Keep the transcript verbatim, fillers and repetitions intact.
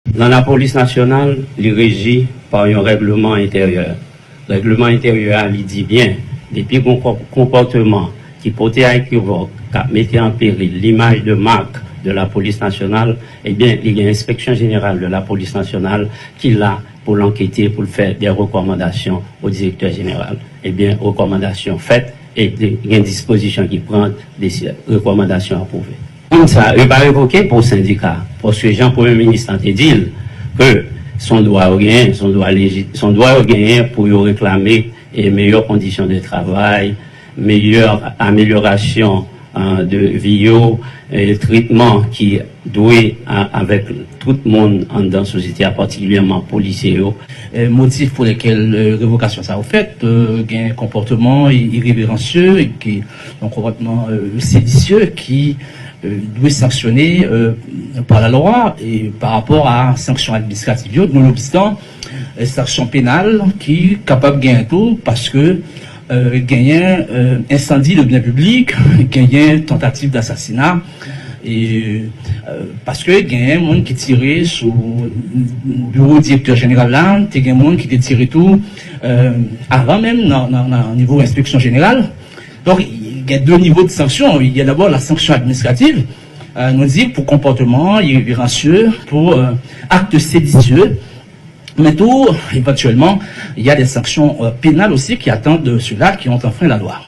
Nan lapolis nasyonal, li reji pa yon règleman enteryè. Règleman enteryè a, li di byen, depi gon konpòteman ki pote a ekivòk, k ap mete an peril limaj de mak de lapolis nasyonal, ebyen, li gen enspeksyon jeneral de lapolis nasyonal ki la pou l ankete, pou l fè de rekòmandasyon o direktè jeneral. Ebyen, rekòmandasyon fèt e gen dispozisyon ki pran, rekòmandasyon apwouve. Moun sa yo pa revoke pou sendika, paske jan premye minis lan te di l, ke se yon dwa yo genyen, se yon dwa leji, se yon dwa yo genyen pou yo reklame e meyè kondisyon de travay, meyè amelyorasyon de vi yo, tretman ki dwe avèk tout moun anndan sosyete a, patikilyèman polisye yo. Motif pou lèkèl revokasyon sa yo fèt, gen konpòtman ireveransye, yon konpòtman sedisye ki dwe sanksyone pa lalwa e pa rapò a sanksyon administrativ yo, nonobstan sanksyon penal ki kapab genyen tou, paske genyen ensandi de byen piblik, genyen tantativ dasasina, e paske genyen moun ki tire sou biwo direktè jeneral la, te gen moun ki te tire tou avan menm nan nivo enspeksyon jeneral. Donk, gen de nivo de sanksyon. Il y a d'abord la sanction administrative, nou di pou konpòtman ireveransye, pou acte séditieux, mais tout, éventuellement, il y a des sanctions pénales aussi qui attendent ceux-là qui ont enfreint la loi.